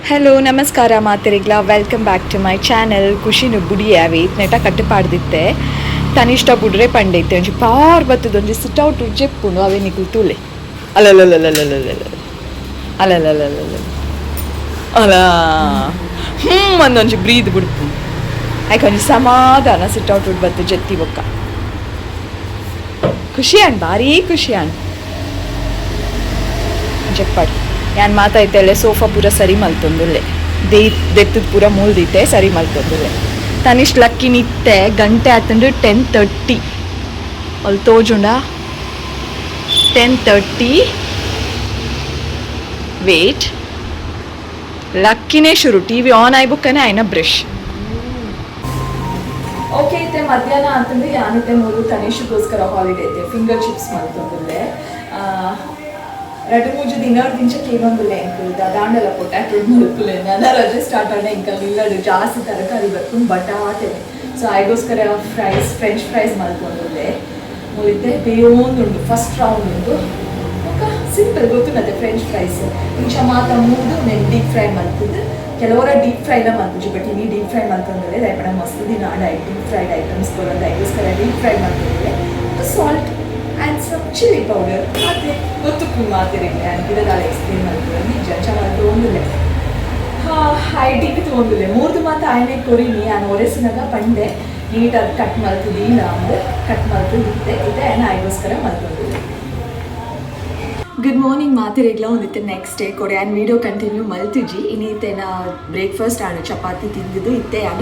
Hello ನಮಸ್ಕಾರ ಮಾತೆರಿಗ್ಲ, welcome back to my channel. ಖುಷಿನು ಬುಡಿಯಾವೆ ಇತ್ನೆಟ ಕಟ್ಟುಪಾಡ್ದಿತ್ತೆ ತನಿಷ್ಟ ಬುಡ್ರೆ ಪಂಡೈತೆ ಒಂಜಿ ಪಾರ್ ಬತ್ತದೊಂಜಿ ಸಿಟ್ ಔಟ್ ಜೆಪ್ಪುಂಡು ಅವೇ ನಿಕುಲು ತೂಲೆ. ಅಲ್ಲಲ್ಲಲ್ಲಲ್ಲಲ್ಲಲ್ಲ, ಅಲ್ಲಲ್ಲಲ್ಲಲ್ಲ, ಅಲ್ಲ ಒಂದೊಂಜಿ ಬ್ರೀದ್ ಬುಡ್ಪು. ಐಕ್ ಒಂಜಿ ಸಮಾಧಾನ. ಸಿಟ್ ಔಟ್ ಬತ್ತು ಜೆತ್ತಿ ಬೊಕ್ಕ ಖುಷಿ ಆಂಡ್, ಭಾರೀ ಖುಷಿ ಆಂಡ್. ಜಪ್ಪಾಡಿ ಯಾನ್ ಮಾತಾಯ್ತಲ್ಲ, ಸೋಫಾ ಪೂರ ಸರಿ ಮಲ್ತೊಂದುಲ್ಲೆ. ದೇಯ್ ದೆತ್ತದ ಪೂರ ಮೂಲ್ದಿತ್ತೆ, ಸರಿ ಮಲ್ತೊಂದುಲ್ಲೆ. ತನಿಷ್ ಲಕ್ಕಿ ನಿತ್ತೆ ಗಂಟೆ ಆತಂಡು 10:30. ಅಲ್ಲಿ ತೋಜುಂಡ? 10:30. ವೇಟ್, ಲಕ್ಕಿನೇ ಶುರು. ಟಿವಿ ಆನ್ ಆಯ್ಬುಕ್ಕನೆ ಆಯ್ನ ಬ್ರಷ್. ಓಕೆ, ಇತ್ತೆ ಮಧ್ಯಾಹ್ನ ಅಂತಂದ್ರೆ ಯಾನಿತ್ತೆ ಮೂರು ತನಿಷ್ಗೋಸ್ಕರ ಹಾಲಿಡೇ ಐತೆ. ಫಿಂಗರ್ ಚಿಪ್ಸ್ ಮಲ್ತೊಂದುಲ್ಲೆ. ರಡ್ಡು ಮೂಜಿ ದಿನರ್ದಿಂಚ ಕೇನೊಂದುಲ್ಲೆ ಎಂಕುಲು ದಾದಾಂಡಲ ಪೊಟ್ಯಾಟೊ ಮಲ್ಪುಲೆ. ನನ್ನ ರಜೆ ಸ್ಟಾರ್ಟ್ ಆಂಡ ಎಂಕಲ್ ಇಲ್ಲಡು ಜಾಸ್ತಿ ತರಕಾರಿ ಬರ್ಪುಂಡು, ಬಟಾಟೆನೆ. ಸೊ ಐಗೋಸ್ಕರ ಫ್ರೈಸ್, ಫ್ರೆಂಚ್ ಫ್ರೈಸ್ ಮಲ್ತೊಂದುಲ್ಲೆ. ಮುಲಿತೆ ಬೇಯೋಂದುಂಡು. ಫಸ್ಟ್ ರೌಂಡ್ ಉಂಡು. ಬೊಕ್ಕ ಸಿಂಪಲ್ ಗೊತ್ತುಂಡತೆ ಫ್ರೆಂಚ್ ಫ್ರೈಸ್. ಇಂಚ ಮಾತ ಮೂದು ನೆನ್ ಡೀಪ್ ಫ್ರೈ ಮಲ್ತುದು. ಕೆಲವರ ಡೀಪ್ ಫ್ರೈಲ ಮಲ್ಪುಜಿ, ಬಟ್ ಇನಿ ಡೀಪ್ ಫ್ರೈ ಮಲ್ತೊಂದುಲ್ಲೆ. ದಾಯೆ ಮಸ್ತ್ ದಿನ ಆಂಡ ಡೀಪ್ ಫ್ರೈಡ್ ಐಟಮ್ಸ್ ಕೊರೊಂದು, ಐಗೋಸ್ಕರ ಡೀಪ್ ಫ್ರೈ ಮಲ್ತೊಂದುಲ್ಲೆ. Salt and some chilli powder ಅದೇ ಗೊತ್ತುಪ್ಪು ಮಾತಿರಿಗೆ ಗಿಡದಾಳ ಎಕ್ಸ್ಪ್ಲೇನ್ ಮಲ್ಪುವೆ. ನಿಜ ಅಂಚ ಮಲ್ತೊಂದುಲ್ಲೆ. ಹಾ, I T ತೊಗೊಂಡಿಲ್ಲ ಮೂರ್ದು ಮಾತ ಆಯ್ನೆ ಕೊರಿನಿ. ನಾನು ಒರೆಸಿನಾಗ ಪಂಡೆ ನೀಟಾಗಿ ಕಟ್ ಮಲ್ತದೀನ ಅಂದು. ಕಟ್ ಮಲ್ತದಿತ್ತೆ ಇತ್ತೆ ಆಯ್ನ ಆಯ್ಗೋಸ್ಕರ ಮಲ್ತೊಂದಿಲ್ಲ. ಗುಡ್ ಮಾರ್ನಿಂಗ್ ಮಾತಿರೆಗ್ಲ. ಒಂದಿತ್ತೆ ನೆಕ್ಸ್ಟ್ ಡೇ ಕೊಡೆ ಆ್ಯಂಡ್ ವೀಡಿಯೋ ಕಂಟಿನ್ಯೂ ಮಲ್ತಿಜಿ. ಇನ್ನಿತ್ತೆನ ಬ್ರೇಕ್ಫಾಸ್ಟ್ ಆಂಡ್ ಚಪಾತಿ ತಿಂದಿದ್ದು. ಇತ್ತೆ ಆನ್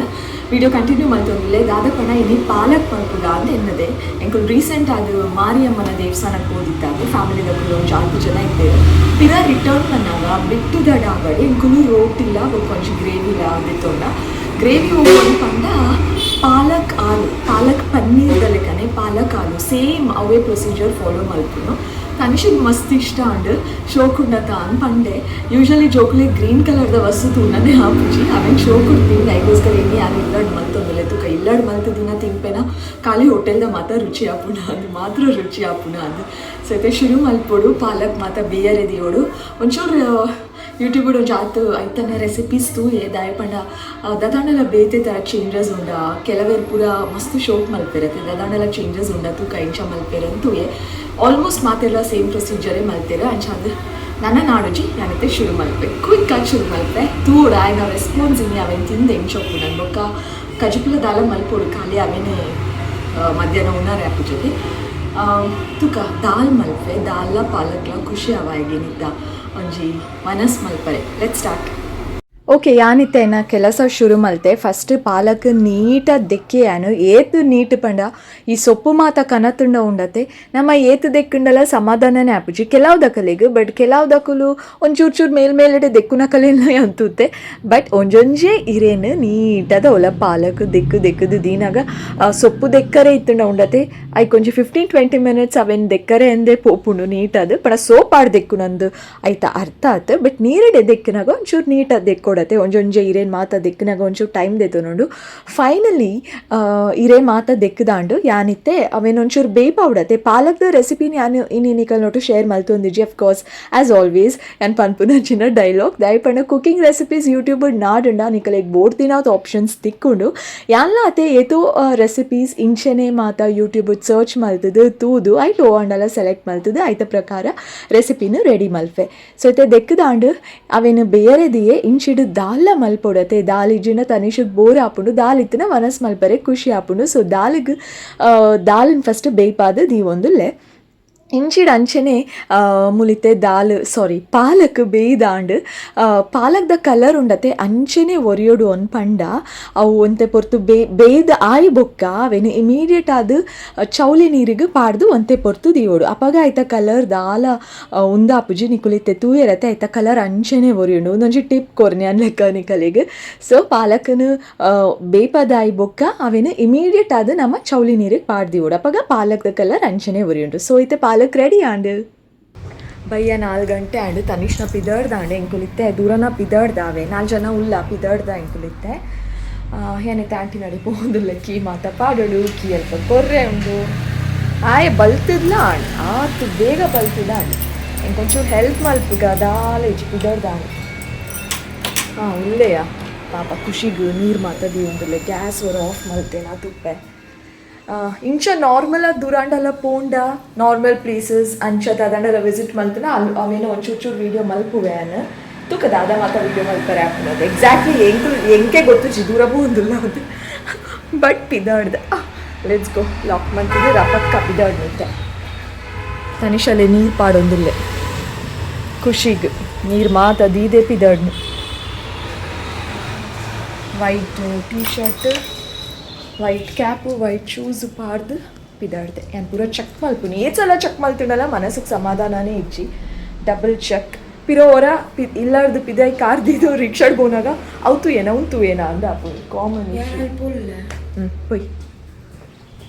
ವೀಡಿಯೋ ಕಂಟಿನ್ಯೂ ಮಲ್ತೊಂದಿಲ್ಲ. ದಾದ ಪಂಡ ಇನಿ ಪಾಲಕ್ ಮಲ್ಪುಗ ಅಂತ ಎನ್ನದೆ. ಎಂಕುಲು ರೀಸೆಂಟ್ ಅದು ಮಾರಿಯಮ್ಮನ ದೇವಸ್ಥಾನಕ್ಕೆ ಹೋದಿತ್ತಾಗ ಫ್ಯಾಮಿಲಿದಕುಲು ಒಂದು ಜಾಸ್ತಿ ಜನ ಇದ್ದೇವೆ. ಪಿರ ರಿಟರ್ನ್ ಬಂದಾಗ ಬಿಟ್ಟುದ ಡಾಬಾಡ್ ಎಂಕುಲು ರೋಟಿಲ್ಲ ಬೊಕ್ಕ ಗ್ರೇವಿಲ ಅಂದಿತ್ತೊಂಡ. ಗ್ರೇವಿ ಹೋಗೋದು ಪಂಡ ಪಾಲಕ್ ಆಲು, ಪಾಲಕ್ ಪನ್ನೀರ್ ಲೆಕ್ಕನೆ ಪಾಲಕ್ ಆಲು. ಸೇಮ್ ಅವೇ ಪ್ರೊಸೀಜರ್ ಫಾಲೋ ಮಲ್ಪುನು. ತನಿಷಿಗೆ ಮಸ್ತ್ ಇಷ್ಟ ಅಂಡ್ ಶೋಕುಂಡತ ಅನ್ ಪಂಡೆ. ಯೂಶಲಿ ಜೋಕುಲಿ ಗ್ರೀನ್ ಕಲರ್ದ ವಸ್ತು ತೂನನೆ ಆಪುಜಿ, ಅವೆನ್ ಶೋಕುಡ್ ತಿಂದ. ಐಗೋಸ್ಕರ ಇನ್ನು ಯಾರು ಇಲ್ಲಡ್ ಮಲ್ತೊಂದಿಲ್ಲ. ತುಕ ಇಲ್ಲಡ್ ಮಲ್ತ ದಿನ ತಿನ್ಪೆನ, ಖಾಲಿ ಹೋಟೆಲ್ದ ಮಾತ ರುಚಿ ಆಪುಣ ಅಂದ್, ಮಾತ್ರ ರುಚಿ ಆಪುಣ ಅಂದ್. ಸೊ ಇತ್ತೆ ಶುರು ಮಲ್ಪೊಡು. ಪಾಲಕ್ ಮಾತ ಬೇಯರೆ ದಿಯೋಡು. ಒಂಚೂರು ಯೂಟ್ಯೂಬ್ ಒಂಜಿ ಆತ್ ಐತನ ರೆಸಿಪೀಸ್ ತೂಯೆ. ದಾಯೆ ಪಂಡ ದದಾಂಡಲ ಬೇತೆ ಥರ ಚೇಂಜಸ್ ಉಂಡ. ಕೆಲವೇರು ಪೂರ ಮಸ್ತ್ ಶೋಕ್ ಮಲ್ಪೆರತ್ತೆ. ದದಾಂಡಲ ಚೇಂಜಸ್ ಉಂಡ ತೂಕ, ಇಂಚ ಮಲ್ಪೆರ್ ತೂಯೆ. ಆಲ್ಮೋಸ್ಟ್ ಮಾತೆಲ್ಲ ಸೇಮ್ ಪ್ರೊಸೀಜರೇ ಮಲ್ತೆರ್. ಅಂಚ ಅಂದ್ ನನ್ನ ನಾಡುಜಿ. ಯಾನಿತ್ತೆ ಶುರು ಮಲ್ಪೆ, ಕ್ವಿಕ್ ಆಗಿ ಶುರು ಮಲ್ಪೆ. ತೂಡ ಆಯ್ನ ರೆಸ್ಪಾನ್ಸ್. ಇನಿ ಅವೇನು ತಿಂದು ಎಂಚೊಪ್ಪು ನನ್. ಬೊಕ್ಕ ಕಜಿಪುಲ ದಾಲ ಮಲ್ಪೊಡು. ಖಾಲಿ ಅವೇನೆ ಮಧ್ಯಾಹ್ನ ಉನ್ನಾರೆ ಆಪುಜತೆ. ತುಕ ದಾಲ್ ಮಲ್ಪೆ. ದಾಲ್ಲ ಪಾಲಕ್ಲ ಖುಷಿ ಅವಾಯಿಗೆ ಒಂಜಿ ಮನಸ್ ಮಲ್ಪರೆ. Let's start. Okay, ಯಾನಿತ್ತೆ ಕೆಲಸ ಶುರು ಮಲ್ತೆ. ಫಸ್ಟ್ ಪಾಲಕ್ ನೀಟಾಗಿ ದೆಕ್ಕೆ ಯಾನು. ಏತು ನೀಟ್ ಪಂಡ ಈ ಸೊಪ್ಪು ಮಾತ ಕನತುಂಡ ಉಂಡತೆ. ನಮ್ಮ ಏತು ದೆಕ್ಕುಂಡಲ ಸಮಾಧಾನನೇ ಆಪುಜಿ ಕೆಲವು ದಕಲಿಗ್. ಬಟ್ ಕೆಲವು ದಕುಲು ಒಂಚೂರು ಚೂರು ಮೇಲ್ ಮೇಲ್ಗಡೆ ದೆಕ್ಕುನ ಕಲೆಲ್ಲ ಅಂತುತ್ತೆ. ಬಟ್ ಒಂಜೊಂಜೆ ಇರೇನು ನೀಟಾದ ಒಲ ಪಾಲಕ್ ದೆಕ್ಕು ದೆಕ್ಕದು ದೀನಾಗ ಸೊಪ್ಪು ದೆಕ್ಕರೆ ಇತ್ತುಂಡ ಉಂಡತೆ. ಐಕ್ ಒಂಜಿ 15-20 ಮಿನಿಟ್ಸ್ ಅವೇನು ದೆಕ್ಕರೆ ಎಂದೇ ಪೋಪುಂಡು ನೀಟಾದ. ಪಡ ಸೋಪ್ ಆಡ್ ದೆಕ್ಕುನಂದು ಐತ ಅರ್ಥ ಆತು. ಬಟ್ ನೀರಡೆ ದೆಕ್ಕನಾಗ ಒಂಚೂರು ನೀಟಾಗಿ ದೆಕ್ಕೊಡತೆ. ಒಂಜೊಂಜೆ ಇರೇನ್ ಮಾತ ದೆಕ್ಕನಾಗ ಒಂಚೂರು ಟೈಮ್ ದೆತ್ತೊನುಂಡು. ಫೈನಲಿ ಇರೇ ಮಾತ ದೆಕ್ಕದಾಂಡು. ಯಾನಿತ್ತೆ ಅವೇನೊಂಚೂರು ಬೇಪಾವಡತೆ. ಪಾಲಕ್ದ ರೆಸಿಪಿನ ಯಾನು ಇನಿ ನಿಕಲ್ ನೋಟು ಶೇರ್ ಮಲ್ತೊಂದಿಜ್ಜಿ. ಅಫ್ ಕೋರ್ಸ್, ಆಸ್ ಆಲ್ವೇಸ್ ಯಾನ್ ಪನ್ಪುನ ಚಿನ್ನ ಡೈಲಾಗ್. ದಾಯಪಂಡ ಕುಕಿಂಗ್ ರೆಸಿಪೀಸ್ ಯೂಟ್ಯೂಬ್ ನಾಡುಂಡ ನಿಕಲೆಗ್ ಬೋಡ್ತಿನಾತ್ ಆಪ್ಷನ್ಸ್ ತಿಕ್ಕುಂಡು. ಯಾನ್ಲ ಅತೆ ಏತೋ ರೆಸಿಪೀಸ್ ಇಂಚೆನೆ ಮಾತ ಯೂಟ್ಯೂಬ್ ಸರ್ಚ್ ಮಲ್ತದು ತೂದು ಐಟ್ ಓ ಅಂಡಲ ಸೆಲೆಕ್ಟ್ ಮಲ್ತದು ಐತ ಪ್ರಕಾರ ರೆಸಿಪಿನ ರೆಡಿ ಮಲ್ಪೆ. ಸೊ ಇತ್ತೆ ದೆಕ್ಕದಾಂಡು, ಅವೇನು ಬೇರೆ ದಿಯೆ. ಇಂಚಿಡು ದಾಲ್ಲ ಮಲ್ಪೊಡತೆ. ದಾಲ್ ಇಜ್ಜಿಂಡ ತನಿಷಗ್ ಬೋರ್ ಆಪುಂಡು. ದಾಲ್ ಇತ್ತಿನ ಮನಸ್ ಮಲ್ಪರೆ ಖುಷಿ ಆಪುಂಡು. ಸೊ ದಾಲಿಗ್ ದಾಲಿನ ಫಸ್ಟ್ ಬೇಯ್ಪಾದ ದೀವೊಂದುಲ್ಲೆ. ಇಂಚಿಡ್ ಅಂಚೆನೆ ಮುಲಿತೆ ದಾಲ್, ಸಾರಿ, ಪಾಲಕ್ ಬೇಯ್ದಾಂಡ್. ಪಾಲಕ್ದ ಕಲರ್ ಉಂಡತೆ, ಅಂಚೆನೆ ಒರಿಯೋಡು ಒಂದ್ ಪಂಡ ಅವು ಒಂತೆ ಪೊರ್ತು ಬೇಯ್ದ ಆಯಿ ಬೊಕ್ಕ ಅವೇನು ಇಮಿಡಿಯೇಟ್ ಆದ್ ಚೌಲಿ ನೀರಿಗೆ ಪಾಡ್ದು ಒಂತೆ ಪೊರ್ತು ದೀವೊಡು. ಅಪಗ ಐತ ಕಲರ್ ದಾಲ ಉಂದಾಪುಜಿ. ನಿಕುಲಿತ್ತೆ ತೂಯರತೆ, ಐತ ಕಲರ್ ಅಂಚೆನೆ ಒರಿಯುಂಡು. ಒಂದೊಂಜಿ ಟಿಪ್ ಕೊರ್ನಿ ಅನ್ಲೆಕ್ಕ ನಿಕಲೆಗ್. ಸೊ ಪಾಲಕನು ಬೇಪದಾಯಿ ಬೊಕ್ಕ ಅವೇನು ಇಮಿಡಿಯೇಟ್ ಆದ್ ನಮ್ಮ ಚೌಲಿ ನೀರಿಗೆ ಪಾಡ್ ದೀವೊಡು. ಅಪಗ ಪಾಲಕ್ದ ಕಲರ್ ಅಂಚೆನೆ ಒರಿಯುಂಡು. ಸೊ ಇತ್ತೆ ಪಾಲಕ್ ರೆಡಿ ಆಂಡ್. ಬಯ್ಯ 4 ಗಂಟೆ ಆಂಡ್. ತನಿಷ್ನ ಪಿದರ್ದಾಂಡೆ. ಎಂಕುಲಿತ್ತೆ ದೂರನ ಪಿದರ್ದಾವೆ. ನಾಲ್ಕು ಜನ ಉಲ್ಲ ಪಿದರ್ದ. ಎಂಕುಲಿತ್ತೆ ಏನೈತೆ ಆಂಟಿ ನಡಿ ಪೋಂದುಲ್ಲ. ಕೀ ಮಾತ ಪಾಡೋಡು, ಕೀ ಅಲ್ಪ ಕೊರ್ರೆ ಉಂಡು. ಆಯೆ ಬಲ್ತದ್ಲ ಆಂಡ್, ಆತು ಬೇಗ ಬಲ್ತದ ಆಂಡ್. ಎಂಕೊಂಚೂರು ಹೆಲ್ಪ್ ಮಲ್ಪುಗ ದಾಲ ಇಜ್ಜಿ. ಪಿದರ್ದಾಂಡ್. ಹಾಂ ಉಲ್ಲೆಯ ಪಾಪ ಖುಷಿಗೆ ನೀರು ಮಾತ ದೀವೊಂದುಲ್ಲೆ ಗ್ಯಾಸ್ ಒರ ಆಫ್ ಮಲ್ತೇನ ತುಪ್ಪೆ. ಇಂಚ ನಾರ್ಮಲ್ ಆದ್ ದೂರಾಂಡಲ ಪೋಂಡ ನಾರ್ಮಲ್ ಪ್ಲೇಸಸ್ ಅಂಚ ದಾದಾಂಡಲ ವಿಸಿಟ್ ಮಲ್ತನ ಅಲ್ ಅವೇನ ಒಂಚೂರು ಚೂರು ವೀಡಿಯೋ ಮಲ್ಪುವೆ ಅನ್ ತೂಕ ದಾದ ಮಾತ ವೀಡಿಯೋ ಮಲ್ಪರೆ ಆಪುನದು ಎಕ್ಸಾಕ್ಟ್ಲಿ ಎಂಕು ಎಂಕೆ ಗೊತ್ತುಜಿ ದೂರ ಪೋಂದುಲ್ಲ ಅದು. ಬಟ್ ಪಿದಾಡ್ದ let's go lock ಮಂತಿದ್ದು ರಪಕ್ಕ ಪಿದಾಡ್ನಿತ್ತೆ. ತನಿಷಲೆ ನೀರು ಪಾಡೊಂದುಲ್ಲೆ ಖುಷಿಗ್ ನೀರು ಮಾತ ದೀದೆ ಪಿದಾಡ್ನು. White T shirt, white cap, white shoes ಪಾಡ್ದು ಪಿದಾಡ್ದೆ. ಯಾನ್ ಪೂರ ಚೆಕ್ ಮಲ್ಪುನಿ. ಏತ್ ಸಲ ಚೆಕ್ ಮಲ್ತಿಂಡಲ ಮನಸ್ಸಿಗೆ ಸಮಾಧಾನನೇ ಇಜ್ಜಿ. ಡಬಲ್ ಚೆಕ್ ಪಿರೋ ಒರ ಪಿ ಇಲ್ಲಾರ್ದು ಪಿದಾಯ್ ಕಾರ್ ದೀದು ರಿಕ್ಷಾಡ್ ಪೋನಾಗ ಅವು ತೂಯೇನ ಉಂದು ತೂಯೇನ ಅಂದ್ ಆಪುಂಡು ಕಾಮನ್. ಹ್ಞೂ ಪೊಯ್.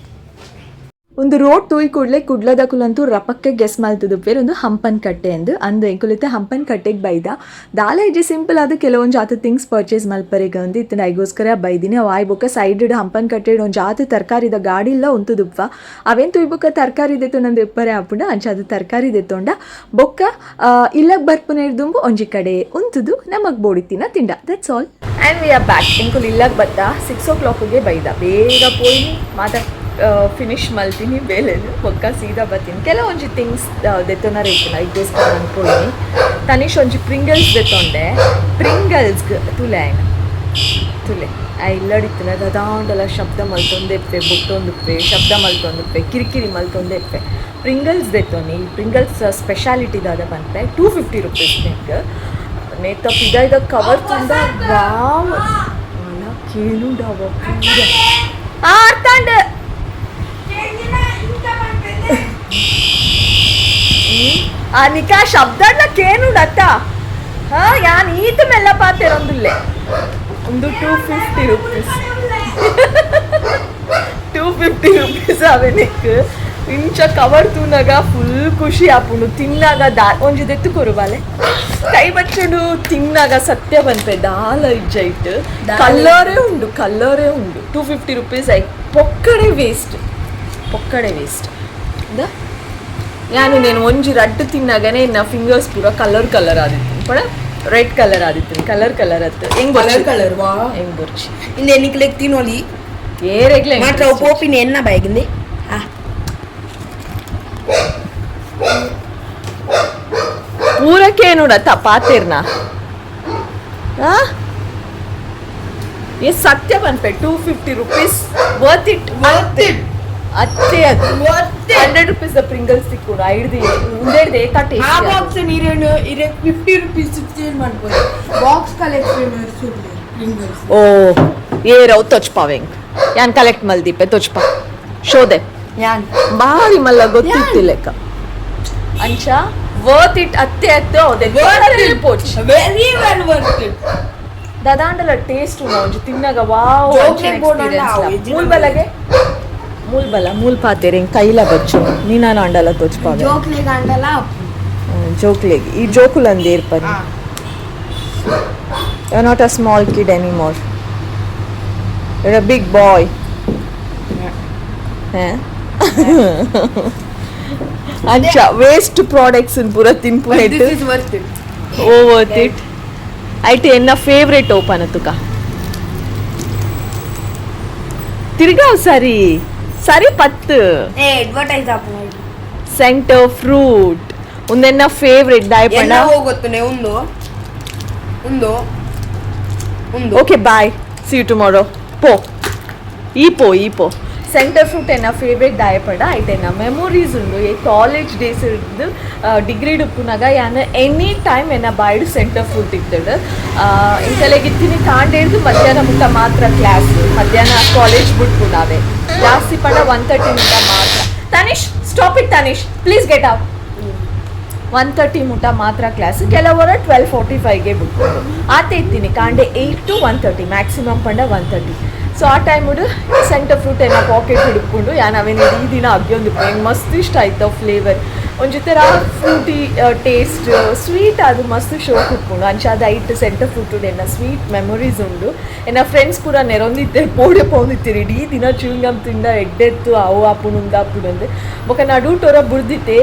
ಒಂದು ರೋಡ್ ತೂಯಿ ಕೂಡಲೇ ಕುಡ್ಲದಕುಲಂತೂ ರಪಕ್ಕೆ ಗೆಸ್ ಮಲ್ತುದುಪ್ಪೆರ್ ಒಂದು ಹಂಪನ್ ಕಟ್ಟೆ ಅಂದ್. ಅಂದ್ ಎಂಕುಲಿತ್ತೆ ಹಂಪನ್ ಕಟ್ಟೆಗೆ ಬೈದ. ದಾಲ ಇಜ್ಜಿ, ಸಿಂಪಲ್ ಆದ್ ಕೆಲವೊಂಜಿ ಆತ್ ಥಿಂಗ್ಸ್ ಪರ್ಚೇಸ್ ಮಲ್ಪರೆಗ್ ಅಂದ್ ಇತ್ತ್ಂಡ ಐಗೋಸ್ಕರ ಬೈದಿನಿ. ಅವು ಆಯ್ ಬೊಕ್ಕ ಸೈಡ್ ಹಂಪನ್ ಕಟ್ಟೆಡ್ ಒಂಜಿ ಆತ್ ತರಕಾರಿದ ಗಾಡಿಲ್ಲ ಉಂತುದುಪ್ಪ. ಅವೇನ್ ತೂಯಿ ಬೊಕ್ಕ ತರಕಾರಿ ದೆತ್ತೊಂದು ಇಪ್ಪರೆ ಆಪುಂಡು. ಅಂಚಾದ್ ತರಕಾರಿ ದೆತ್ತೊಂಡ ಬೊಕ್ಕ ಇಲ್ಲಗ್ ಬರ್ಪುನೆರ್ದುಂಬು ಒಂಜಿ ಕಡೆ ಉಂತುದು ನಮಗ್ ಬೋಡಿತ್ತಿನ ತಿಂಡ. That's all and we are back. ಎಂಕುಲು ಇಲ್ಲಗ್ ಬತ್ತ 6 ಓ ಕ್ಲಾಕ್ಗೆ ಬೈದ. ಬೇಗ ಪೋಯಿನಿ, ಮಾತ ಫಿನಿಶ್ ಮಲ್ತೀನಿ ಬೇಲೆನು, ಬೊಕ್ಕ ಸೀದಾ ಬತ್ತೀನಿ. ಕೆಲವೊಂಜಿ ಥಿಂಗ್ಸ್ ದೆತ್ತೊನರೆ ಇತ್ತಿನ ಐಗೋಸ್ಕರ ಅನ್ಪೋಯಿನಿ. ತನಿಷ್ ಒಂಜಿ ಪ್ರಿಂಗಲ್ಸ್ ದೆತ್ತೊಂಡೆ. ಪ್ರಿಂಗಲ್ಸ್ಗೆ ತುಲೆ ಆಯ್ನ ತುಲೆ ಆ ಇಲ್ಲಡಿತ್ತಿನ ದಾದಾಂಡಲ ಶಬ್ದ ಮಲ್ತೊಂದೆ ಇಪ್ಪೆ, ಬೊಟ್ಟೊಂದುಪ್ಪೆ, ಶಬ್ದ ಮಲ್ತೊಂದುಪ್ಪೆ, ಕಿರಿಕಿರಿ ಮಲ್ತೊಂದೆ ಇಪ್ಪೆ. ಪ್ರಿಂಗಲ್ಸ್ ದೆತ್ತೊನಿ. ಈ ಪ್ರಿಂಗಲ್ಸ್ ಸ್ಪೆಷಾಲಿಟಿ ದಾದ ಪನ್ಪೆ. 250 ರುಪೀಸ್ ನೆಕ್ ನೇತ ಪಿದಾಯ್ದ ಕವರ್ ತುಂಬ ವಾವ್ ಅಲ್ಲ ಕೇನುಂಡವ ಪೂರ. ಆ ಅರ್ಥ ಆಂಡ್. ಆ ನಿಕಾ ಶಬ್ದಡ್ಲ ಕೇನುಂಡತ್ತ. ಹಾ ಯಾನ್ ಈತ ಮೆಲ್ಲ ಪಾತೆರೊಂದುಲ್ಲೆ. ಒಂದು 250 ರುಪೀಸ್, 250 ರುಪೀಸ್ ಅವೆನಿಕ್. ಇಂಚ ಕವರ್ ತೂನಾಗ ಫುಲ್ ಖುಷಿ ಆಪುಂಡು. ತಿನ್ನಾಗ ದಾ ಒಂಜಿ ದೆತ್ತು ಕೊರು ಬಾಲೆ. ಕೈ ಬಚ್ಚುಂಡು. ತಿನ್ನಾಗ ಸತ್ಯ ಪನ್ಪೆ ದಾಲ ಇಜ್ಜ ಇಟ್ಟು. ಕಲ್ಲರೇ ಉಂಡು, ಕಲ್ಲರೇ ಉಂಡು. 250 ರುಪೀಸ್ I ಪೊಕ್ಕಡೆ ವೇಸ್ಟ್, ಪೊಕ್ಕಡೆ ವೇಸ್ಟ್. The ಯಾನು ನೇನು ಒಂಜಿ ರಡ್ಡು ತಿನ್ನಾಗನೆ ಇನ್ನ ಫಿಂಗರ್ಸ್ ಪೂರ ಕಲರ್ ಕಲರ್ ಆದಿತ್ತು ಪಡ ರೆಡ್ ಕಲರ್ ಆದಿತ್ತು. ಕಲರ್ ಕಲರ್ ಅತ್ತು ಹೆಂಗ್? ಕಲರ್ ಕಲರ್ ವಾ. ಹೆಂಗ್ ಬೊರ್ಚಿ. ಇಂದೆ ನಿಕ್ಲೆಗ್ ತಿನೊಲಿ. ಏರೆಗ್ಲ. ಮಾತ್ರ ಅವು ಪೋಪಿನ ಎನ್ನ ಬೈಗಿಂದೆ ಆ. ಪೂರಕ್ಕೆ ನೋಡತ್ತ ಪಾತೆರ್ನ. ಆ ಏ ಸತ್ಯ ಪನ್ಪೆ, 250 rupees worth it. Worth it. ಅತ್ತೆ ಅದು. Worth it. 100 rupees the Pringles ತಿಕ್ಕೊಂಡು ಐಡ್ದು ಉಂದೆಡ್ದು ಏತ ಆ ಟೇಸ್ಟ್. ಬಾಕ್ಸ್ ನೀರೇನು ಇರೆ 50 ರುಪೀಸ್ ಸೇಲ್ ಮಾಡ್ಬೋದು ಬಾಕ್ಸ್ ಕಲೆಕ್ಷನ್. ಪ್ರಿಂಗಲ್ಸ್. ಓ ಏರವು ತೊಚ್ಪಾವೆಂಗ್ ಯಾನ್ ಕಲೆಕ್ಟ್ ಮಲ್ದಿಪ್ಪೆ ತೊಚ್ಪ ಶೋದೆ. ಯಾನ್. ಬಾರಿ ಮಲ್ಲ ಗೊತ್ತಿತ್ತು ಲೆಕ್ಕ. ಅಂಚ ವರ್ತ್ it ಅತ್ತೆ ಅತ್ತೆ. Pouch. Very well worth it. ದಾದಾಂಡಲ taste ಒಂಜಿ ತಿನ್ನಾಗ ವಾವ್. ಜೋಕ್ಲೆಗ್ ಬೋಡಂಡ ಅವು ಇಜ್ಜಿನ. ಮೂಲ್ ಬಲಗೆ ಮೂಲ್ ಬಲ ಮೂಲ್ ಪಾತೆರೆ ಹಿಂಗ್ ಕೈಲ ಬಚ್ಚು ನೀನಾನ ಅಂಡಲ ತೋಚ್ಪಾವೆ. ಜೋಕ್ಲೆಗ್ ಅಂಡಲ. ಜೋಕ್ಲೆಗ್ ಈ ಜೋಕುಲಂದು ಏರ್ಪನಿ. You are not a small kid anymore. You're a big boy. ಅಂಚ ವೇಸ್ಟ್ ಪ್ರಾಡಕ್ಟ್ಸ್ ಪೂರ ತಿನ್ಪುನೆಟ್. This is worth it. O worth it. ಐಟ್ ಎನ್ನ ಫೇವ್ರೇಟ್ ಓಪನ್ ತುಕ ತಿರ್ಗಾವ್ ಸರಿ ಸರಿ ಪತ್ತು. ಏ ಅಡ್ವರ್ಟೈಸ್ ಆಪು. ಸೆಂಟರ್ ಫ್ರೂಟ್ ಒಂದೆನ್ನ ಫೇವ್ರೇಟ್ ದಾಯಪಣ್ಣ. ಎಲ್ಲ ಹೋಗುತ್ತಾನೆ ಒಂದು ಒಂದು ಒಂದು. Okay, bye, see you tomorrow. ಪೋ ಈ ಪೋ ಈ ಪೋ. ಸೆಂಟರ್ ಫ್ರೂಟ್ ಎನ್ನ ಫೇವ್ರೇಟ್ ದಾಯಪಡ. ಐಟ್ ಎನ್ನ ಮೆಮೊರೀಸ್ ಉಂಡು. ಈ ಕಾಲೇಜ್ ಡೇಸ್ ಇದ್ದು ಡಿಗ್ರಿ ಉಪ್ಪುನಾಗ ಯಾನ್ ಎನಿ ಟೈಮ್ ಎನ್ನ ಬಾಯ್ಡ್ ಸೆಂಟರ್ ಫ್ರೂಟ್ ಇತ್ತಡು. ಇಂಕಲೆಗ್ ಇತ್ತಿನಿ ಕಾಂಡೇರ್ದು ಮಧ್ಯಾಹ್ನ ಮುಟ್ಟ ಮಾತ್ರ ಕ್ಲಾಸ್. ಮಧ್ಯಾಹ್ನ ಕಾಲೇಜ್ ಬಿಟ್ಬಿಡಾವೆ ಜಾಸ್ತಿ ಪಂಡ 1:30 ಮುಟ್ಟ ಮಾತ್ರ. Tanish, stop it. Tanish, please get out. 1:30 ಮುಟ್ಟ ಮಾತ್ರ ಕ್ಲಾಸ್. ಕೆಲವರ 12:45ಗೆ ಬಿಟ್ಕೊಂಡು ಆತೆ ಇತ್ತೀನಿ. ಕಾಂಡೆ 8 to 1:30 maximum ಪಂಡ 1:30. ಸೊ ಆ ಟೈಮ್ ಸೆಂಟರ್ ಫ್ರೂಟ್ ಎಲ್ಲ ಪಾಕೆಟ್ ಹಿಡ್ಕೊಂಡು ಯಾನ್ ಅವೇನು ಇಡೀ ದಿನ ಅಗ್ಯೊಂದು. ಹೆಂಗೆ ಮಸ್ತ್ ಇಷ್ಟ ಆಯ್ತು ಫ್ಲೇವರ್. ಒಂಜಿ ಥರ ಫ್ರೂಟಿ ಟೇಸ್ಟ್ ಸ್ವೀಟ್ ಅದು ಮಸ್ತ್ ಶೋಕ್ ಉಪ್ಪುಂಡು. ಅಂಚಾದ ಐಟ್ ಸೆಂಟರ್ ಫ್ರೂಟ್ ಎನ್ನ ಸ್ವೀಟ್ ಮೆಮೊರೀಸ್ ಉಂಡು. ಎನ್ನ ಫ್ರೆಂಡ್ಸ್ ಪೂರ ನೆರೊಂದಿತ್ತೆರ್, ಪೋಡೆ ಪೋಂದಿತ್ತೆರ್, ಇಡೀ ದಿನ ಚೂಯಿಂಗ್ ಗಮ್ ತಿಂಡ ಎಡ್ಡೆತ್ತು, ಅವು ಆಪುಂಡು ಉಂದು ಆಪುಂಡು ಅಂದ್. ಬೊಕ ನಡುಟೊರ ಬುಡ್ದಿತ್ತೆ.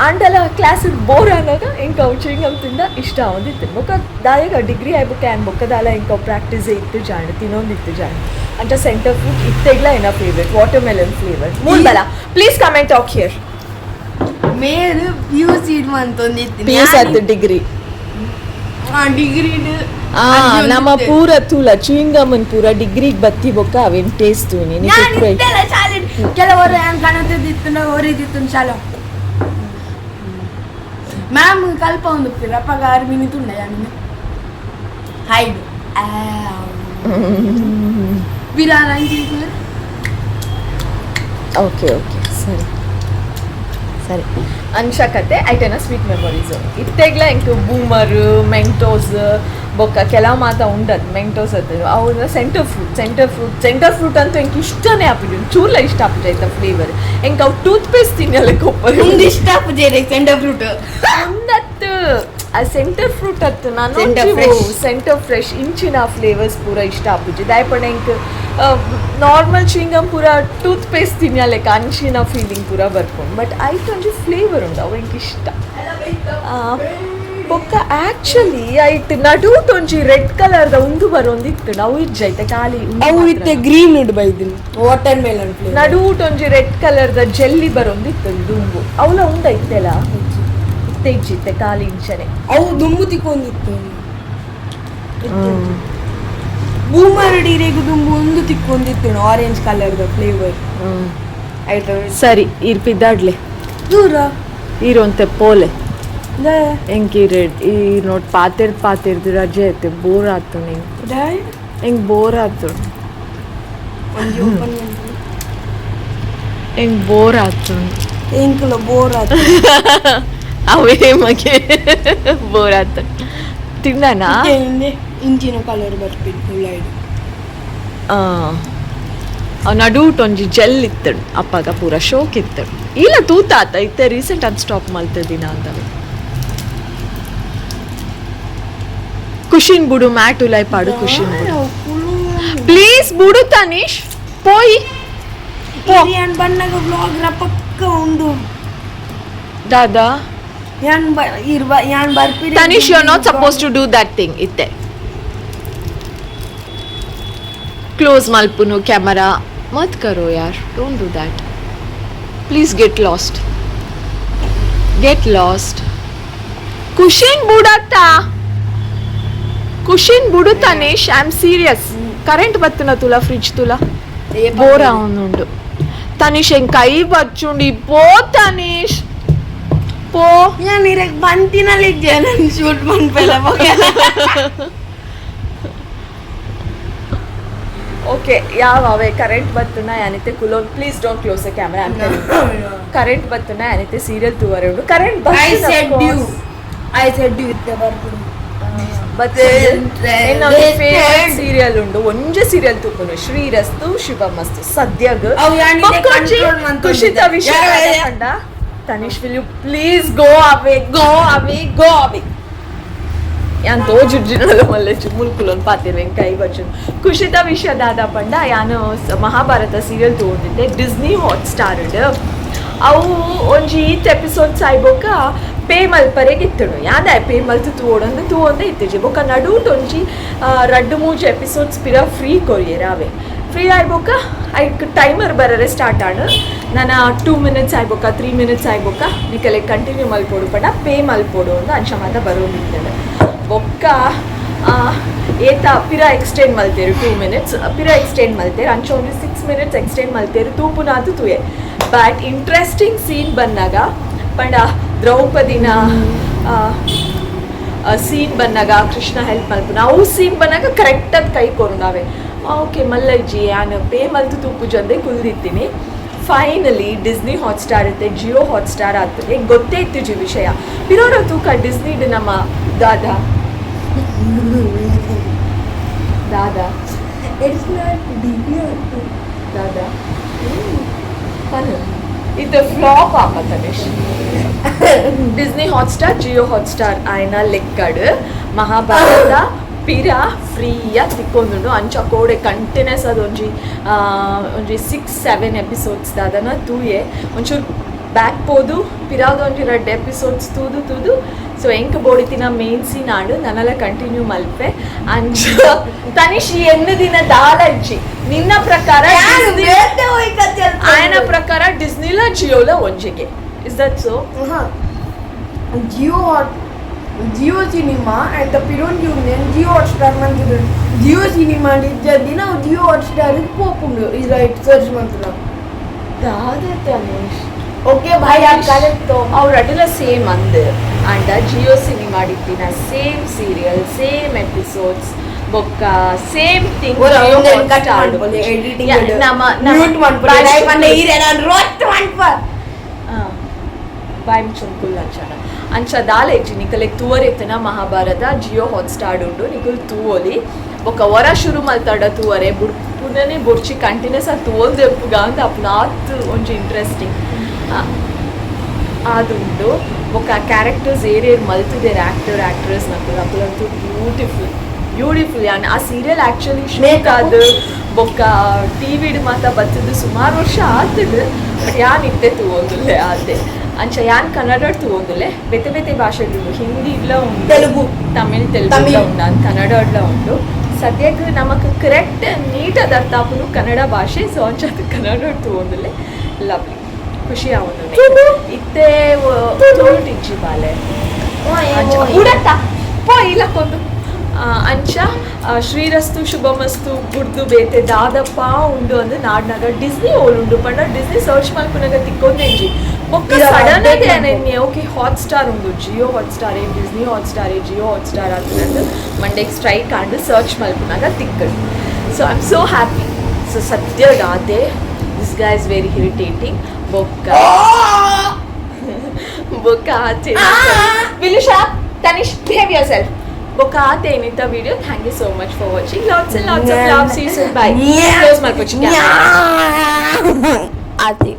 ಆಂಡಲ ಕ್ಲಾಸ್ ಬೋರ್ ಆನಾಗ ಎಂಕ್ ಅವು ಚೂಯಿಂಗ್ ಗಮ್ ತಿಂಡ ಇಷ್ಟ ಆವೊಂದಿತ್ತು. ಬೊಕ ದಾಯೆಗ್ ಡಿಗ್ರಿ ಆಯ್ ಬೊಕ ಆ್ಯನ್ ಬೊಕ್ಕ ದಾಲ ಎಂಕ್ ಅವು ಪ್ರಾಕ್ಟೀಸ್ ಇತ್ತು ಜಾಂಡ್ ತಿನ್ನೊಂದಿತ್ತು ಜಾಂಡ್. ಅಂಚ ಸೆಂಟರ್ ಫ್ರೂಟ್ ಇತ್ತೆಗ್ಲ ಎನ್ನ ಫೇವ್ರೆಟ್ ವಾಟರ್ ಮೆಲನ್ ಫ್ಲೇವರ್. ಮೂಲ್ ಬಲ, please come and talk here. ಮೇರು ಪಿಯುಸಿ ಮಂತೊಂದಿತ್ತು. ಪಿಯುಸಿ ಆತು ಡಿಗ್ರಿ. ಡಿಗ್ರಿ. ನಮ್ಮ ಪೂರ ತೂಲ ಚೂಯಿಂಗ್ ಗಮ್ ಪೂರ ಡಿಗ್ರಿಗೆ ಬತ್ತಿ ಬೊಕ್ಕ ಅವೇನ್ ಟೇಸ್ಟ್ ತೂನಿ. ಶಾಲೆ ಕೆಲವರು ಕಣತದಿತ್ತು, ಹೊರಿದಿತ್ತು. ಶಾಲೆ ಮ್ಯಾಮ್ ಕಲ್ಪ ಒಂದು ಅಪ್ಪಗ ಅರ್ಮಿನಿ ತುಂಡ ಯಾಮಿನ ಹೈಡ್ ಬಿರಾನ. ಓಕೆ ಓಕೆ, ಸರಿ ಸರಿ. ಅನ್ಶಕತೆ ಐಟೆನ ಸ್ವೀಟ್ ಮೆಮೊರೀಸ್. ಇತ್ತೆಗ್ಲ ಎಂಕ್ ಬೂಮರ್, ಮೆಂಟೋಸ್ ಬೊಕ್ಕ ಕೆಲವು ಮಾತ ಉಂಡದ್ ಮೆಂಟೋಸ್ ಅತ್ತು ಅವು Center Fruit, Center Fruit, Center Fruit ಅಂತೂ ಎಂಕ್ ಇಷ್ಟನೇ ಆಪುಜಿ, ಚೂರ್ಲ ಇಷ್ಟ ಆಪುಜಿ ಐತ ಫ್ಲೇವರ್. ಎಂಕ್ ಅವು ಟೂತ್ ಪೇಸ್ಟ್ ತಿನ್ನಲೆ ಕೊಪ್ಪರಿ. ಉಂದು ಇಷ್ಟ ಆಪುಜೆ ಸೆಂಟರ್ ಫ್ರೂಟ್. ಉಂದತ್ತು ಆ ಸೆಂಟರ್ ಫ್ರೂಟ್ ಅತ್ತು ನಾನು. Center Fresh. Centre fresh ಇಂಚಿನ ಫ್ಲೇವರ್ಸ್ ಪೂರ ಇಷ್ಟ ಆಪುಜಿ. ದಾಯಪಂಡ ಎಂಕ್ ನಾರ್ಮಲ್ ಚೂಯಿಂಗಮ್ ಪೂರ ಟೂತ್ ಪೇಸ್ಟ್ ತಿನ್ನಲೆಕ್ಕ ಅಂಚಿನ ಫೀಲಿಂಗ್ ಪೂರ ಬರ್ಪುಂಡು. ಬಟ್ ಐಟ್ ಒಂಜಿ ಫ್ಲೇವರ್ ಉಂಡು, ಅವು ಎಂಕ್ ಇಷ್ಟ. ಬೊಕ್ಕ ಆಕ್ಚುಲಿ ಐಟ್ ನಡುಟ್ ಒಂಜಿ ರೆಡ್ ಕಲರ್ದ ಉಂದು ಬರೊಂದಿತ್ತು, ಅವು ಇಜ್ಜ ಐತೆ ಖಾಲಿ ಉಂದು ಅವು ಮಾತ್ರ. ಇತ್ತೆ ಗ್ರೀನ್ ಉಂಡು ಬೈದಿನಿ ವಾಟರ್ ಮೆಲನ್ ಫ್ಲೇವರ್. ನಡುಟ್ ಒಂಜಿ ರೆಡ್ ಕಲರ್ದ ಜೆಲ್ಲಿ ಬರೊಂದಿತ್ತು ದುಂಬು, ಅವಲ ಉಂಡ ಇತ್ತೆಲ ಇತ್ತೆ ಇಜ್ಜಿ, ಇತ್ತೆ ಖಾಲಿ ಇಂಚನೆ. ಅವು ದುಂಬು ತಿಕ್ಕೊಂದಿತ್ತು. ಬೂಮರ್ ಡೀರೆಗು ದುಂಬು ಒಂದು ತಿಕ್ಕೊಂದಿತ್ತು, ಆರೆಂಜ್ ಕಲರ್ದ ಫ್ಲೇವರ್ ಆಯ್ತು. ಸರಿ, ಇರ್ ಪಿದ್ದಾಡ್ಲೆ. ದೂರ. ಇರೋಂತೆ ಪೋಲೆ. ಎಂಕ್ ಈ ರೆಡ್ ಈ ನೋಟ್ ಪಾತೆರ್ದು ಪಾತೆರ್ದು ರಜೆ ಐತೆ, ಬೋರ್ ಆತು ನಿಂಗೆ. ಎಂಕ್ ಬೋರ್ ಆತು. ಒಂಜಿ ಓಪನ್. ಎಂಕ್ ಬೋರ್ ಆತು. ಎಂಕುಲ ಬೋರ್ ಆತು. ಅವೇ ಮಗೆ ಬೋರ್ ಆತು ತಿನ್ನನಾ. ಇಂಚಿನ ಕಲರ್ ಬರ್ಪಿನ್ ಉಳ್ಳಾಯ್ಡು. ನಡುಟ್ ಒಂಜಿ ಜೆಲ್ ಇತ್ತು, ಅಪ್ಪಗ ಪೂರ ಶೋಕ್ ಇತ್ತು. ಇಲ್ಲ ತೂತಾತ ಇತ್ತೆ ರೀಸೆಂಟ್ ಅದು ಸ್ಟಾಪ್ ಮಲ್ತದಿನ ಅಂತವೆ. ಖುಷಿನ್ ಬುಡು, ಮ್ಯಾಟ್ ಉಲಾಯ್ ಪಾಡು, ಖುಷಿನ್ ಬುಡು ಪ್ಲೀಸ್. ಬುಡು ತನೀಶ್, ಪೋಯಿ ಪೋ. ಯಾನ್ ಬಣ್ಣಗ ವ್ಲಾಗ್ ಪಕ್ಕ ಉಂಡು. ದಾದಾ? ಯಾನ್ ಬ ಇರ್ವ ಯಾನ್ ಬರ್ಪಿರಿ. Tanish, you are not suppose to do that thing. ಇತ್ತೆ ಕ್ಲೋಸ್ ಮಲ್ಪುನು ಕ್ಯಾಮರಾ मत करो यार, don't do that, please. Get lost, get lost. ಖುಷಿನ್ ಬುಡತ್ತಾ, ಖುಷಿನ್ ಬುಡು Tanish, I am serious. Current ಬತ್ತುನ ತುಲ, ಫ್ರಿಜ್ ತುಲ. ಬೋರ್ ಆವೊಂದುಂಡು ತನೀಶ್, ಎಂಕ್ ಕೈ ಬಚ್ಚುಂಡಿ. ಪೋ ತನೀಶ್, ಪೋ. ಯಾನ್ ಇರೆಗ್ ಬಂತಿನಲ್ಲಿ ನನ್ ಶೂಟ್ ಮನ್ಪೆಲ್ಲ. ಓಕೆ, ಯಾವ ಅವೇ ಕರೆಂಟ್ ಬತ್ತುನ ಯಾನಿತೆ ಕುಲೋನ್. Please don't close the camera ಅಂತ. ಕರೆಂಟ್ ಬತ್ತುನ ಯಾನಿತೆ ಸೀರಿಯಲ್ ತೂವರೆ ಉಂಡು. Current I said you, I said you ಇತ್ತೆ ಬರ್ಪುಂಡು. ಬಟ್ ಫೇವರೇಟ್ ಸೀರಿಯಲ್ ಉಂಡು, ಒಂಜೆ ಸೀರಿಯಲ್ ತೂಪುನು, ಶ್ರೀರಸ್ತು ಶುಭಮಸ್ತು ಸದ್ಯಗ್. ಅವು ಯಾನ್ ಇತ್ತೆ ಬೊಕ್ಕೊಂಜಿ control ಮಂತೊಂದಿದ್ದೆ. ಖುಷಿತ ವಿಷಯ ಪಂಡ, Tanish, will you please go away, go away, go away? ಯಾನ್ ತೋಜುಜ್ಜಿನಲ ಮಲ್ಲೆಚ್ಚು ಮುಲ್ಕುಲೊಂದು ಪಾತಿರ್ವೆ ಕೈ ಬಚ್ಚುನು. ಖುಷಿತ ವಿಷಯ ದಾದ ಪಂಡ, ಯಾನು ಮಹಾಭಾರತ ಸೀರಿಯಲ್ ತಗೊಂಡಿದ್ದೆ ಡಿಸ್ನಿ ಹಾಟ್ ಸ್ಟಾರ್. ಅವು ಒಂಜಿ ಈತ್ ಎಪಿಸೋಡ್ಸ್ ಆಯ್ಬೊಕ್ಕ ಪೇ ಮಲ್ಪರೆಗ್ ಇತ್ತುಂಡು. ಯಾನ್ದ ಪೇ ಮಲ್ತು ತೂವೊಡಂದು ತೂವೊಂದೇ ಇತ್ತಿಜಿ. ಬೊಕ್ಕ ನಡುಟ್ ಒಂಜಿ ರಡ್ಡ್ ಮೂಜಿ ಎಪಿಸೋಡ್ಸ್ ಪಿರ ಫ್ರೀ ಕೊರಿಯೆರ್. ಆವೆ ಫ್ರೀ ಆಯ್ಬೊಕ್ಕ ಐಕ್ ಟೈಮರ್ ಬರರೆ ಸ್ಟಾರ್ಟ್ ಆಂಡ್. ನನ 2 ಮಿನಿಟ್ಸ್ ಆಯ್ಬೊಕ್ಕ, 3 ಮಿನಿಟ್ಸ್ ಆಯ್ಬೊಕ್ಕ ನಿಕಲೆ ಕಂಟಿನ್ಯೂ ಮಲ್ಪೊಡು ಪಂಡ ಪೇ ಮಲ್ಪೊಡು ಅಂದ್ ಅಂಚ ಮಾತ ಬರೋಂದಿತ್ತಂಡ್. ಬೊಕ್ಕ ಏತ ಪಿರ ಎಕ್ಸ್ಟೆಂಡ್ ಮಲ್ತೇರು, 2 ಮಿನಿಟ್ಸ್ ಪಿರ ಎಕ್ಸ್ಟೆಂಡ್ ಮಲ್ತೇರು. ಅಂಚ ಒಂಜಿ 6 ಮಿನಿಟ್ಸ್ ಎಕ್ಸ್ಟೆಂಡ್ ಮಲ್ತೇರು. ತೂಪುನಾತು ತೂಯೆ. ಬಟ್ ಇಂಟ್ರೆಸ್ಟಿಂಗ್ ಸೀನ್ ಬಂದಾಗ ಪಂಡ ದ್ರೌಪದಿನ ಸೀನ್ ಬಂದಾಗ, ಕೃಷ್ಣ ಹೆಲ್ಪ್ ಮಲ್ಪುನ ಅವು ಸೀನ್ ಬಂದಾಗ ಕರೆಕ್ಟಾಗಿ ಕೈ ಕೊರು. ನಾವೇ ಓಕೆ ಮಲ್ಲಜ್ಜಿ, ಯಾನ್ ಪೇ ಮಲ್ತು ತೂಪುಜಂದೆ ಕುಲ್ದಿತ್ತೀನಿ. ಫೈನಲಿ ಡಿಸ್ನಿ ಹಾಟ್ಸ್ಟಾರ್ ಇತ್ತೆ ಜಿಯೋ ಹಾಟ್ಸ್ಟಾರ್ ಆಗ್ತದೆ ಗೊತ್ತೇ ಇತ್ತು ಜಿ ವಿಷಯ. ಪಿರೋರ ತೂಕ ಡಿಸ್ನಿಡ್ ನಮ್ಮ ದಾದಾ ದಾದಾ. It's not DP. ದಾದಾ ಪನು ಇದು ಫ್ಲಾಪ್ ಆಪ Tanish. Disney Hotstar, Jio Hotstar ಆಯ್ನ ಲೆಕ್ಕಡ್ ಮಹಾಭಾರತ ಪಿರ ಫ್ರೀಯ ತಿಕ್ಕೊಂದುಂಡು. ಅಂಚ ಕೋಡೆ ಕಂಟಿನ್ಯೂಸ್ ಅದು ಒಂಜಿ ಒಂಜಿ 6-7 ಎಪಿಸೋಡ್ಸ್ ದಾದನ ತೂಯೆ. ಒಂಚೂರು ಬ್ಯಾಕ್ ಪೋದು ಪಿರಾದ ಒಂಜಿ ರಡ್ಡ್ ಎಪಿಸೋಡ್ಸ್ ತೂದು ತೂದು, ಸೊ ಎಂಕ್ ಬೋಡಿತಿನ ಮೇನ್ ಸೀನ್ ಆಂಡ್. ನನಲ ಕಂಟಿನ್ಯೂ ಮಲ್ಪೆ. ಅಂಚ ತನಿಷ್, ಈ ಎನ್ನು ದಿನ ದಾಲಜ್ಜಿ ನಿನ್ನ ಪ್ರಕಾರ ಆಯನ ಪ್ರಕಾರ ಡಿಸ್ನಿಲ ಜಿಯೋಲ ಒಂಜಿಗೆ, is that so? Jio hot Jio cinema and ಪಿರೋನ್ union Jio hot star ಮಂತಿದ್ರು. ಜಿಯೋ ಸಿನಿಮಾ ಇಜ್ಜದಿನ ಜಿಯೋ ಹಾಟ್ ಸ್ಟಾರ್ ಪೋಪುಂಡು ಈ ರೈಟ್ ಸರ್ಚ್ ಮಂತ್ರ. ದಾದ ತನಿಷ್? Okay Bhai, correct. ಅವ್ರ ಅಡ್ಡಲ ಸೇಮ್ ಅಂದ್. ಅಂಡ ಜಿಯೋ ಸಿನಿಮಾ ಇತ್ತಿನ ಸೇಮ್ ಸೀರಿಯಲ್, ಸೇಮ್ ಎಪಿಸೋಡ್ಸ್, ಬೊಕ್ಕ ಸೇಮ್ ಥಿಂಗ್. ಕಟ್ ಮಾಡ್ಬೋದು ಎಡಿಟಿಂಗ್. ನಮ್ಮ ಮ್ಯೂಟ್ ಮಾಡ್ಬೋದು. ನಾನು ರೋಸ್ಟ್ ಮಾಡ್ಪ. ಬಾಯ್ ಚುಂಕುಲ್ ಅಂಚನ ಅಂಚ ದಾಲ ಇಜ್ಜಿ. ನಿಕಲೆಗ್ ತೂವರೆತ್ತನ ಮಹಾಭಾರತ ಜಿಯೋ ಹಾಟ್ ಸ್ಟಾರ್ ಉಂಡು, ನಿಕುಲ್ ತೂವೊಲಿ. ಬೊಕ್ಕ ವರ ಶುರು ಮಲ್ತಾಡ ತೂವರೆ ಬುಡ್ಪುನನೆ ಬೊರ್ಚಿ, ಕಂಟಿನ್ಯೂಸ್ ಆದ್ ತೂವೊಂದು ಎಪ್ಪುಗ ಅಂತ ಅಪ್ಪುನ ಆತ್ ಒಂಜಿ ಇಂಟ್ರೆಸ್ಟಿಂಗ್ ಆದುಂಡು. ಬೊಕ್ಕ ಕ್ಯಾರೆಕ್ಟರ್ಸ್ ಏರೇರ್ ಮಲ್ತುದೆರ್, ಆಕ್ಟರ್ ಆಕ್ಟ್ರೆಸ್ ನಕುಲು, ಅಕುಲಂತೂ ಬ್ಯೂಟಿಫುಲ್ ಬ್ಯೂಟಿಫುಲ್. ಯಾನ್ ಆ ಸೀರಿಯಲ್ ಆಕ್ಚುಲಿ ಶೂಟ್ Makeup? ಆದ್ ಬೊಕ್ಕ ಟಿವಿಡ್ ಮಾತ ಬತ್ತದು ಸುಮಾರು ವರ್ಷ ಆತುಂಡು. ಬಟ್ ಯಾನ್ ಇತ್ತೆ ತೂವೊಂದುಲ್ಲೆ ಆತೆ. ಅಂಚ ಯಾನ್ ಕನ್ನಡ ತೂವೊಂದುಲ್ಲೆ, ಬೇತೆ ಬೇತೆ ಭಾಷೆ ಉಂಡು, ಹಿಂದಿ ಇಡ್ಲ ಉಂಡು, ತೆಲುಗು. ತಮಿಳ್, ತೆಲುಗು. ತಮಿಳ್. ಉಂಡು, ಅಂದ್ ಕನ್ನಡ ಇಡ್ಲ ಉಂಡು. ಸದ್ಯಕ್ಕೆ ನಮಕ್ ಕರೆಕ್ಟ್ ನೀಟ್ ಅದ ಅರ್ಥ ಆಪುನು ಕನ್ನಡ ಭಾಷೆ. ಸೊ ಅಂಚ ಅದು ಕನ್ನಡ ತೂವೊಂದುಲ್ಲೆ. ಲವ್ಲಿ, ಖುಷಿ ಆವೊಂದು. ಇತ್ತೆ ತುಳುಟಿಜ್ಜಿ ಬಾಲೆ. ಅಂಚ ಉಡತ್ತ ಪೋ ಇಲ್ಲಕ್ಕೊಂದು ಅಂಚ ಶ್ರೀರಸ್ತು ಶುಭಮಸ್ತು ಬುಡ್ದು ಬೇತೆ ದಾದಪ್ಪ ಉಂಡು ಅಂದ್ ನಾಡ್ನಾಗ ಡಿಸ್ನಿ ಓಲ್ ಉಂಡು ಪಂಡ ಡಿಸ್ನಿ ಸರ್ಚ್ ಮಲ್ಪುನಗ ತಿಕ್ಕೊಂದೆಂಜಿ. ಬೊಕ್ಕ ಇಲ್ಲ, ಸಡನ್ update ಅದೇ ಮಲ್ಪು. ನೆನ್ನೆ ಓಕೆ ಹಾಟ್ ಸ್ಟಾರ್ ಉಂಡು, Jio hot star, Disney hot star, Jio hot star ಆತನಂದು ಮಂಡೆಗೆ ಸ್ಟ್ರೈಕ್ ಆಂಡ್ ಸರ್ಚ್ ಮಲ್ಪುನಾಗ ತಿಕ್ಕಡು. So I am so happy. So ಸದ್ಯ ಆತೆ. This guy is very irritating. ಬೊಕ್ಕ ಬೊಕ್ಕ ಆಚೆ ವಿಲುಷಾ, ತನಿಷ್, behave yourself. ಬೊಕ್ಕ ಆತೆ ಏನಿತ್ತ video. Thank you so much for watching. Lots and lots of love. See soon, bye. Close ಮಾಡ್ಕೊಚ್ಚಿ. ಆತಿ.